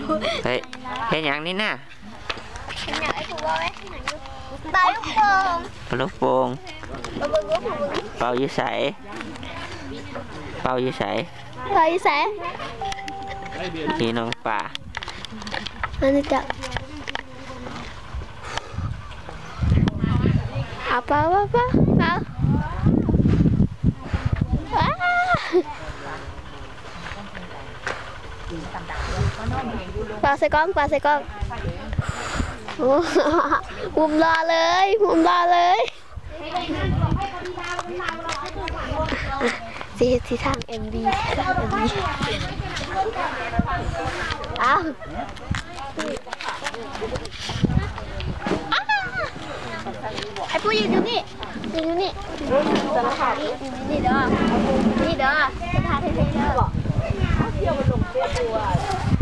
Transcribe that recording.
ເຮີ້ຍ ເຮັດຫຍັງນີ້ນະ? ເປັນຫຍັງ ໄອ້ຜູ້ເວົ້າໄວ້ ເປັນຫຍັງຢູ່? ເປົ່າລູກໂປ່ງ ເປົ່າລູກໂປ່ງ. ເປົ່າຢູ່ໃສ? ເປົ່າຢູ່ໃສ? ເປົ່າຢູ່ໃສ? ພີ່ນ້ອງປາ ອັນນີ້ຈະ ເອົາ ເປົ່າ ເປົ່າ ເປົ່າ ເປົ່າ ອ້າ ເປົ່າໃສ່ກ້ອງ ເປົ່າໃສ່ກ້ອງ. ໂອ້ ມຸມຫຼໍ່ເລີຍ ມຸມຫຼໍ່ເລີຍ. ຊິເຮັດທິດທາງເອັມວີ ເອັມວີ ອ້າວ ໄອ້ຜູ້ຢືນຢູ່ນີ້ ຢືນຢູ່ນີ້ ຢືນຢູ່ນີ້ເດີ ນີ້ເດີ ເຮັດທ່າເທ່ໆເດີ.